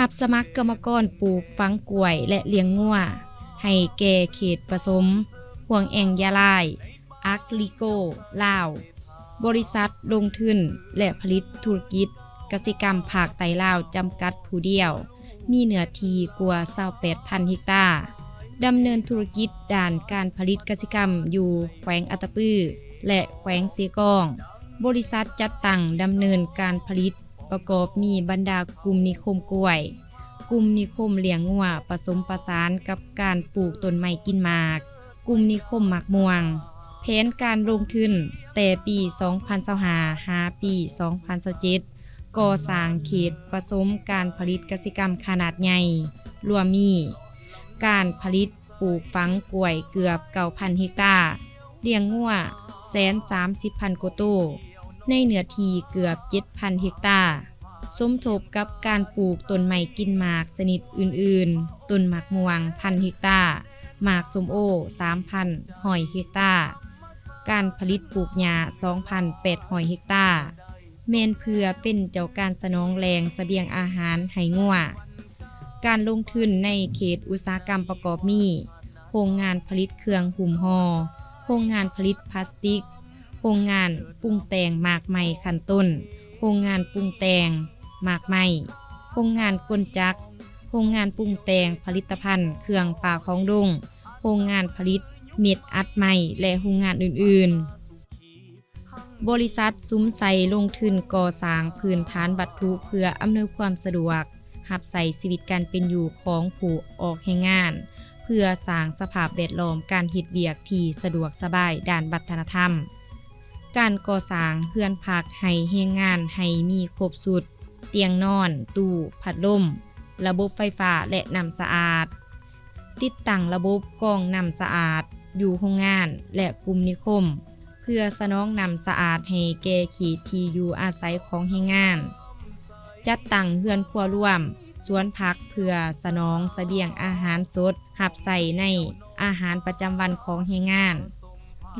ຮັບສະໝັກກຳມະກອນປູກຝັງກ້ວຍ ແລະ ລ້ຽງງົວ ໃຫ້ແກ່ເຂດປະສົມ ຫ່ວງແອ່ງຢາລາຍ ອາກລິໂກ ລາວ. ບໍລິສັດລົງທຶນ ແລະ ຜະລິດທຸລະກິດກະສິກຳພາກໃຕ້ລາວ ຈຳກັດຜູ້ດຽວ, ມີເນື້ອທີ່ກວ່າຊາວແປດພັນເຮັກຕາ, ດຳເນີນທຸລະກິດດ້ານການຜະລິດກະສິກຳຢູ່ແຂວງອັດຕະປື ແລະ ແຂວງເຊກອງ. ບໍລິສັດຈັດຕັ້ງດຳເນີນການຜະລິດ ປະກອບມີບັນດາກຸ່ມນິຄົມກ້ວຍ, ກຸ່ມນິຄົມລ້ຽງງົວປະສົມປະສານກັບການປູກຕົ້ນໄມ້ກິນໝາກ, ກຸ່ມນິຄົມໝາກມ່ວງ. ແຜນການລົງທຶນແຕ່ປີສອງພັນຊາວຫ້າ ຫາປີສອງພັນຊາວເຈັດ ກໍ່ສ້າງເຂດປະສົມການຜະລິດກະສິກຳຂະໜາດໃຫຍ່, ລວມມີການຜະລິດ ປູກຝັງກ້ວຍເກືອບເກົ້າພັນເຮັກຕາ, ລ້ຽງງົວແສນສາມສິບພັນກວ່າໂຕ ໃນເນື້ອທີ່ເກືອບເຈັດພັນເຮັກຕາ, ສົມທົບກັບການປູກຕົ້ນໄມ້ກິນໝາກຊະນິດອື່ນໆ, ຕົ້ນໝາກມ່ວງພັນເຮັກຕາ, ໝາກສົ້ມໂອສາມພັນຮ້ອຍເຮັກຕາ, ການຜະລິດປູກຫຍ້າສອງພັນແປດຮ້ອຍເຮັກຕາ. ແມ່ນເພື່ອເປັນເຈົ້າການສະໜອງແຫຼ່ງສະບຽງອາຫານໃຫ້ງົວ. ການລົງທຶນໃນເຂດອຸດສາຫະກຳປະກອບມີ ໂຮງງານຜະລິດເຄື່ອງຫຸ້ມຫໍ່, ໂຮງງານຜະລິດພລາສຕິກ, ໂຮງງານປຸງແຕ່ງໝາກໄມ້ຂັ້ນຕົ້ນ, ໂຮງງານປຸງແຕ່ງໝາກໄມ້, ໂຮງງານກົນຈັກ, ໂຮງງານປຸງແຕ່ງຜະລິດຕະພັນເຄື່ອງປ່າຂອງດົງ, ໂຮງງານຜະລິດເມັດອັດໄມ້ ແລະ ໂຮງງານອື່ນໆ. ບໍລິສັດສຸມໃສ່ລົງທຶນກໍ່ສ້າງພື້ນຖານວັດຖຸເພື່ອອຳນວຍຄວາມສະດວກຮັບໃຊ້ຊີວິດການເປັນຢູ່ຂອງຜູ້ອອກແຮງງານ, ເພື່ອສ້າງສະພາບແວດລ້ອມການເຮັດວຽກທີ່ສະດວກສະບາຍດ້ານວັດທະນະທຳ, ການກໍ່ສ້າງເຮືອນພັກໃຫ້ແຮງງານໃຫ້ມີຄົບຊຸດ, ຕຽງນອນ, ຕູ້, ພັດລົມ, ລະບົບໄຟຟ້າ ແລະ ນ້ຳສະອາດ. ຕິດຕັ້ງລະບົບກອງນ້ຳສະອາດຢູ່ໂຮງງານ ແລະ ກຸ່ມນິຄົມ ເພື່ອສະໜອງນ້ຳສະອາດໃຫ້ແກ່ເຂດທີ່ຢູ່ອາໄສຂອງແຮງງານ. ຈັດຕັ້ງເຮືອນຄົວລວມ, ສວນຜັກ ເພື່ອສະໜອງສະບຽງອາຫານສົດຮັບໃຊ້ໃນອາຫານປະຈຳວັນຂອງແຮງງານ.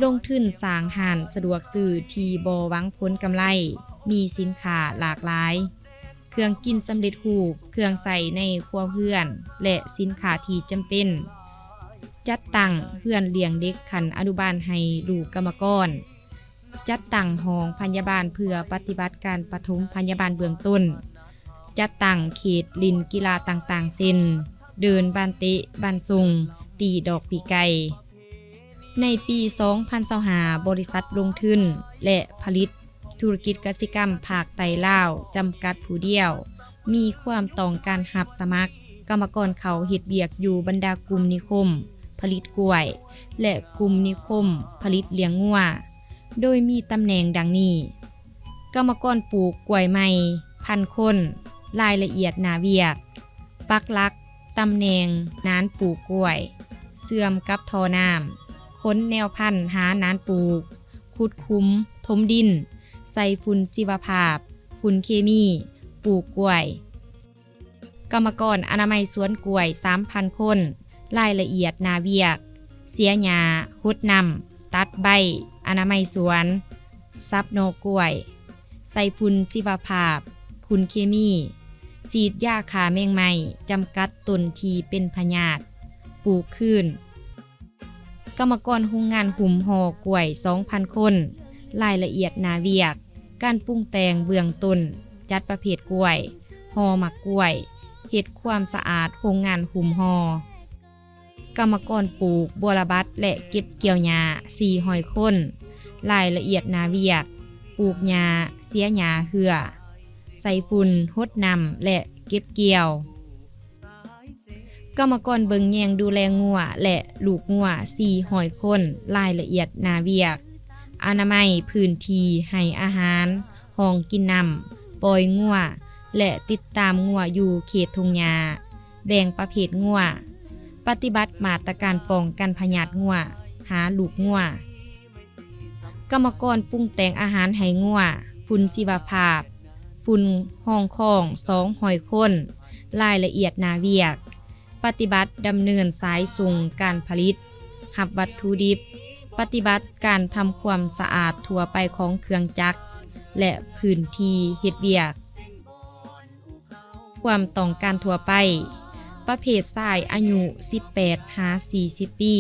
ລົງທຶນສ້າງຮ້ານສະດວກຊື້ທີ່ບໍ່ຫວັງຜົນກຳໄລ, ມີສິນຄ້າຫຼາກຫຼາຍ. ເຄື່ອງກິນສຳເລັດຮູບ, ເຄື່ອງໃຊ້ໃນຄົວເຮືອນ ແລະ ສິນຄ້າທີ່ຈຳເປັນ. ຈັດຕັ້ງເຮືອນລ້ຽງເດັກຂັ້ນອະນຸບານໃຫ້ລູກກຳມະກອນ. ຈັດຕັ້ງຫ້ອງພະຍາບານເພື່ອປະຕິບັດການປະຖົມພະຍາບານເບື້ອງຕົ້ນ. ຈັດຕັ້ງເຂດຫຼິ້ນກິລາຕ່າງໆ ເຊັ່ນ ເດີນບານເຕະ, ບານສົ່ງ, ຕີດອກປີກໄກ່. ໃນປີສອງພັນຊາວຫ້າ ບໍລິສັດລົງທຶນ ແລະ ຜະລິດທຸລະກິດກະສິກຳພາກໃຕ້ລາວ ຈຳກັດຜູ້ດຽວ ມີຄວາມຕ້ອງການຮັບສະໝັກກຳມະກອນເຂົ້າເຮັດວຽກຢູ່ບັນດາກຸ່ມນິຄົມຜະລິດກ້ວຍ ແລະ ກຸ່ມນິຄົມຜະລິດລ້ຽງງົວ, ໂດຍມີຕຳແໜ່ງດັ່ງນີ້: ກຳມະກອນປູກກ້ວຍໃໝ່ ພັນຄົນ, ລາຍລະອຽດໜ້າວຽກ, ປັກຫຼັກຕຳແໜ່ງໜານປູກກ້ວຍ ເຊື່ອມກັບທໍ່ນ້ຳ, ຂົນແນວພັນຫາໜານປູກ, ຂຸດຂຸມຖົມດິນ, ໃສ່ຝຸ່ນຊີວະພາບ, ຝຸ່ນເຄມີ, ປູກກ້ວຍ. ກຳມະກອນອະນາໄມສວນກ້ວຍ ສາມພັນຄົນ, ລາຍລະອຽດໜ້າວຽກ: ເສຍຫຍ້າ, ຫົດນ້ຳ, ຕັດໃບ, ອະນາໄມສວນ, ສັບໜໍ່ກ້ວຍ, ໃສ່ຝຸ່ນຊີວະພາບ, ຝຸ່ນເຄມີ, ສີດຢາຂ້າແມງໄມ້, ຈຳກັດຕົ້ນທີ່ເປັນພະຍາດ, ປູກຄືນ. ກຳມະກອນໂຮງງານຫຸ້ມຫໍ່ກ້ວຍ ສອງພັນຄົນ, ລາຍລະອຽດໜ້າວຽກ: ການປຸງແຕ່ງເບື້ອງຕົ້ນ, ຈັດປະເພດກ້ວຍ, ຫໍ່ໝາກກ້ວຍ, ເຮັດຄວາມສະອາດໂຮງງານຫຸ້ມຫໍ່. ກຳມະກອນປູກບົວລະບັດ ແລະ ເກັບກ່ຽວຫຍ້າ ສີ່ຮ້ອຍຄົນ, ລາຍລະອຽດໜ້າວຽກ: ປູກຫຍ້າ, ເສຍຫຍ້າເຫື່ອ, ໃສ່ຝຸ່ນ, ຫົດນ້ຳ ແລະ ເກັບກ່ຽວ. ກຳມະກອນເບິ່ງແຍງດູແລງົວ ແລະ ລູກງົວ ສີ່ຮ້ອຍຄົນ, ລາຍລະອຽດໜ້າວຽກ: ອະນາໄມພື້ນທີ່ໃຫ້ອາຫານ, ຮ່ອງກິນນ້ຳ, ປ່ອຍງົວ ແລະ ຕິດຕາມງົວຢູ່ເຂດທົ່ງຫຍ້າ, ແບ່ງປະເພດງົວ, ປະຕິບັດມາດຕະການປ້ອງກັນພະຍາດງົວ ຫາລູກງົວ. ກຳມະກອນປຸງແຕ່ງອາຫານໃຫ້ງົວ, ຝຸ່ນຊີວະພາບ, ຝຸ່ນຮອງຄອງ ສອງຮ້ອຍຄົນ, ລາຍລະອຽດໜ້າວຽກ: ປະຕິບັດດຳເນີນສາຍສົ່ງການຜະລິດ, ຮັບວັດຖຸດິບ, ປະຕິບັດການທຳຄວາມສະອາດທົ່ວໄປຂອງເຄື່ອງຈັກ ແລະ ພື້ນທີ່ເຮັດວຽກ. ຄວາມຕ້ອງການທົ່ວໄປ, ປະເພດຊາຍອາຍຸສິບແປດຫາສີ່ສິບປີ,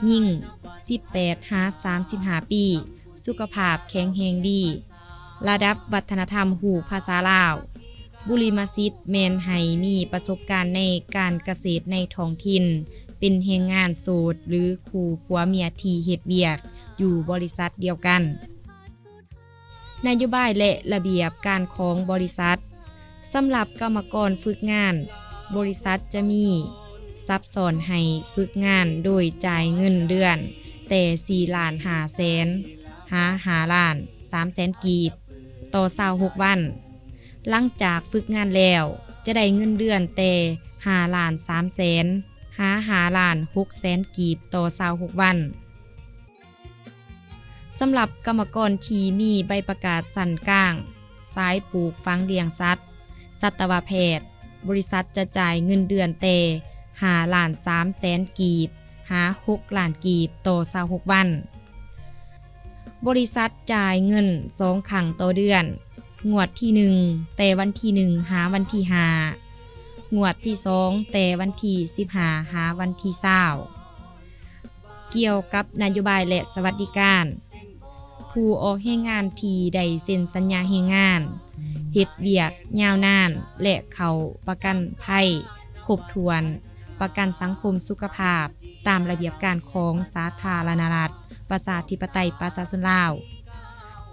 ຍິງສິບແປດຫາສາມສິບຫ້າປີ, ສຸຂະພາບແຂງແຮງດີ, ລະດັບວັດທະນະທຳຮູ້ພາສາລາວ, ບຸລິມະສິດແມ່ນໃຫ້ມີປະສົບການໃນການກະເສດໃນທ້ອງຖິ່ນ, ເປັນແຮງງານໂສດ ຫຼື ຄູ່ຜົວເມຍທີ່ເຮັດວຽກຢູ່ບໍລິສັດດຽວກັນ. ນະໂຍບາຍ ແລະ ລະບຽບການຂອງບໍລິສັດ. ສຳລັບກຳມະກອນຝຶກງານ, ບໍລິສັດຈະມີຊັບຊ້ອນໃຫ້ຝຶກງານໂດຍຈ່າຍເງິນເດືອນແຕ່ສີ່ລ້ານຫ້າແສນ ຫາ ຫ້າລ້ານສາມແສນກີບຕໍ່ຊາວຫົກວັນ. ຫຼັງຈາກຝຶກງານແລ້ວ, ຈະໄດ້ເງິນເດືອນແຕ່ຫ້າລ້ານສາມແສນ ຫາ ຫ້າລ້ານຫົກແສນກີບຕໍ່ຊາວຫົກວັນ. ສຳລັບກຳມະກອນທີ່ມີໃບປະກາດຊັ້ນກາງ, ສາຍປູກຝັງລ້ຽງສັດ, ສັດຕະວະແພດ, ບໍລິສັດຈະຈ່າຍເງິນເດືອນແຕ່ຫ້າລ້ານສາມແສນກີບ ຫາ ຫົກລ້ານກີບຕໍ່ຊາວຫົກວັນ. ບໍລິສັດຈ່າຍເງິນສອງຄັ້ງຕໍ່ເດືອນ, ງວດທີໜຶ່ງ ແຕ່ວັນທີໜຶ່ງ ຫາ ວັນທີຫ້າ, ງວດທີສອງ ແຕ່ວັນທີສິບຫ້າ ຫາ ວັນທີຊາວ. ກ່ຽວກັບນະໂຍບາຍ ແລະ ສະຫວັດດີການ, ຜູ້ອອກແຮງງານທີ່ໄດ້ເຊັນສັນຍາແຮງງານ, ເຮັດວຽກຍາວນານ ແລະ ເຂົ້າປະກັນໄພຄົບຖ້ວນ, ປະກັນສັງຄົມສຸຂະພາບຕາມລະບຽບການຂອງສາທາລະນະລັດ ປະຊາທິປະໄຕ ປະຊາຊົນລາວ.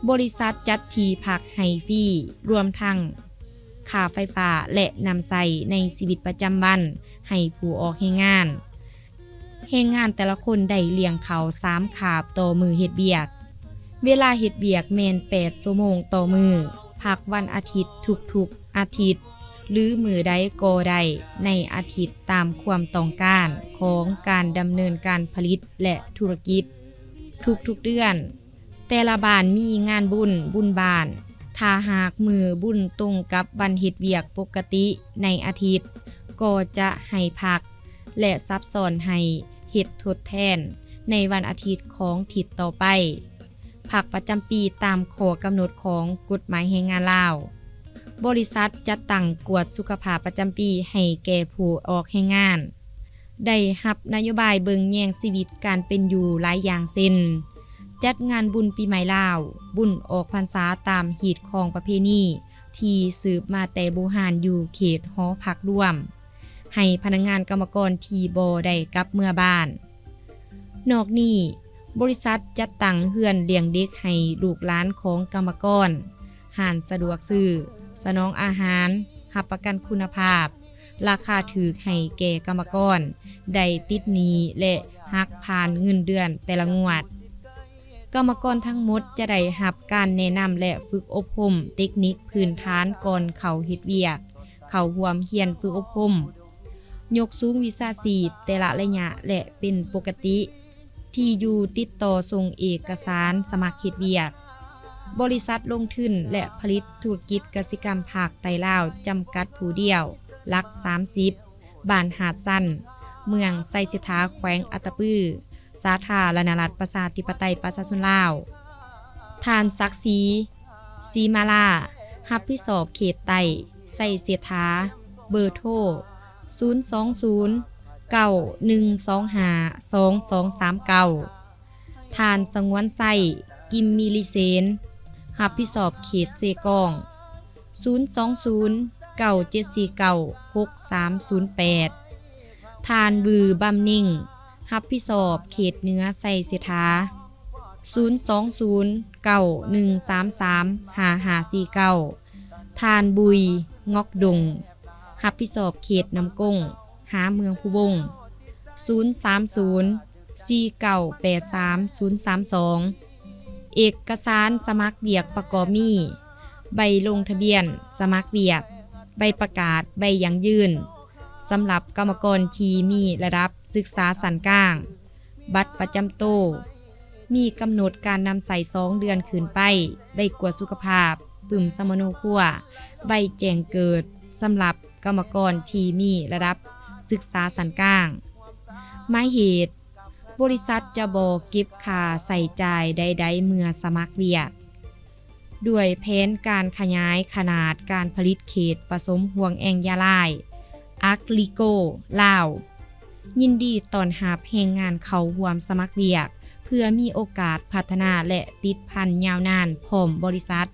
ບໍລິສັດຈັດທີ່ພັກໃຫ້ຟຣີ, ລວມທັງຄ່າໄຟຟ້າ ແລະ ນ້ຳໃຊ້ໃນຊີວິດປະຈຳວັນໃຫ້ຜູ້ອອກແຮງງານ. ແຮງງານແຕ່ລະຄົນໄດ້ລ້ຽງເຂົ້າສາມຄາບຕໍ່ມື້ເຮັດວຽກ. ເວລາເຮັດວຽກແມ່ນແປດຊົ່ວໂມງຕໍ່ມື້, ພັກວັນອາທິດທຸກໆອາທິດ ຫຼື ມື້ໃດກໍໄດ້ໃນອາທິດ ຕາມຄວາມຕ້ອງການຂອງການດຳເນີນການຜະລິດ ແລະ ທຸລະກິດ. ທຸກໆເດືອນ, ແຕ່ລະບ້ານມີງານບຸນ, ບຸນບ້ານ. ຖ້າຫາກມື້ບຸນຕົງກັບວັນເຮັດວຽກປົກກະຕິໃນອາທິດ, ກໍຈະໃຫ້ພັກ ແລະ ຊັບຊ້ອນໃຫ້ເຮັດທົດແທນໃນວັນອາທິດຂອງທິດຕໍ່ໄປ. ພັກປະຈຳປີຕາມຂໍ້ກຳນົດຂອງກົດໝາຍແຮງງານລາວ. ບໍລິສັດຈັດຕັ້ງກວດສຸຂະພາບປະຈຳປີໃຫ້ແກ່ຜູ້ອອກແຮງງານ. ໄດ້ຮັບນະໂຍບາຍເບິ່ງແຍງຊີວິດການເປັນຢູ່ຫຼາຍຢ່າງ ເຊັ່ນ ຈັດງານບຸນປີໃໝ່ລາວ, ບຸນອອກພັນສາຕາມຮີດຄອງປະເພນີທີ່ສືບມາແຕ່ບູຮານຢູ່ເຂດຫໍພັກລວມ, ໃຫ້ພະນັກງານກຳມະກອນທີ່ບໍ່ໄດ້ກັບເມືອບ້ານ. ນອກນີ້, ບໍລິສັດຈັດຕັ້ງເຮືອນລ້ຽງເດັກໃຫ້ລູກຫຼານຂອງກຳມະກອນ, ຮ້ານສະດວກຊື້, ສະໜອງອາຫານ, ຮັບປະກັນຄຸນນະພາບ, ລາຄາຖືກໃຫ້ແກ່ກຳມະກອນ, ໄດ້ຕິດໜີ້ ແລະ ຫັກຜ່ານເງິນເດືອນແຕ່ລະງວດ. ກຳມະກອນທັງໝົດຈະໄດ້ຮັບການແນະນຳ ແລະ ຝຶກອົບຮົມເຕັກນິກພື້ນຖານກ່ອນເຂົ້າເຮັດວຽກ, ເຂົ້າຮ່ວມຮຽນຝຶກອົບຮົມ, ຍົກສູງວິຊາຊີບແຕ່ລະໄລຍະ ແລະ ເປັນປົກກະຕິ. ທີ່ຢູ່ຕິດຕໍ່ສົ່ງເອກະສານສະໝັກເຮັດວຽກ. ບໍລິສັດລົງທຶນ ແລະ ຜະລິດທຸລະກິດກະສິກຳພາກໃຕ້ລາວ ຈຳກັດຜູ້ດຽວ, ຫຼັກສາມສິບ, ບ້ານຫາດຊັນ, ເມືອງໄຊເສດຖາ, ແຂວງອັດຕະປື, ສາທາລະນະລັດ ປະຊາທິປະໄຕ ປະຊາຊົນລາວ. ທ່ານ ສັກສີ ສີມາລາ, ຮັບຜິດຊອບເຂດໃຕ້ ໄຊເສດຖາ, ເບີໂທ ສູນສອງສູນ ເກົ້າໜຶ່ງສອງຫ້າ ສອງສອງສາມເກົ້າ. ທ່ານ ສະຫງວນໄຊ ກິມມີລີເສນ, ຮັບຜິດຊອບເຂດເຊກອງ ສູນສອງສູນ ເກົ້າເຈັດສີ່ເກົ້າ ຫົກສາມສູນແປດ. ທ່ານ ວື ບຳນິງ, ຮັບຜິດຊອບເຂດເໜືອໄຊເສດຖາ ສູນສອງສູນ ເກົ້າໜຶ່ງສາມສາມ ຫ້າຫ້າສີ່ເກົ້າ. ທ່ານ ບຸຍ ງອກດົງ, ຮັບຜິດຊອບເຂດນ້ຳກົງ ຫາເມືອງພູວົງ ສູນສາມສູນ ສີ່ເກົ້າແປດສາມ ສູນສາມສອງ. ເອກະສານສະໝັກວຽກປະກອບມີ ໃບລົງທະບຽນສະໝັກວຽກ, ໃບປະກາດໃບຢັ້ງຢືນ ສຳລັບກຳມະກອນທີ່ມີລະດັບສຶກສາຊັ້ນກາງ, ບັດປະຈຳໂຕ ມີກຳນົດການນຳໃຊ້ສອງເດືອນຂຶ້ນໄປ, ໃບກວດສຸຂະພາບ, ປຶ້ມສຳມະໂນຄົວ, ໃບແຈ້ງເກີດສຳລັບກຳມະກອນທີ່ມີລະດັບສຶກສາຊັ້ນກາງ. ໝາຍເຫດ, ບໍລິສັດຈະບໍ່ເກັບຄ່າໃຊ້ຈ່າຍໃດໆເມື່ອສະໝັກວຽກ. ດ້ວຍແຜນການຂະຫຍາຍຂະໜາດການຜະລິດເຂດປະສົມຫ່ວງແອງຢາລາຍ Agrico ລາວ ຍິນດີຕ້ອນຮັບແຮງງານເຂົ້າຮ່ວມສະໝັກວຽກ ເພື່ອມີໂອກາດພັດທະນາ ແລະ ຕິດພັນຍາວນານພ້ອມບໍລິສັດ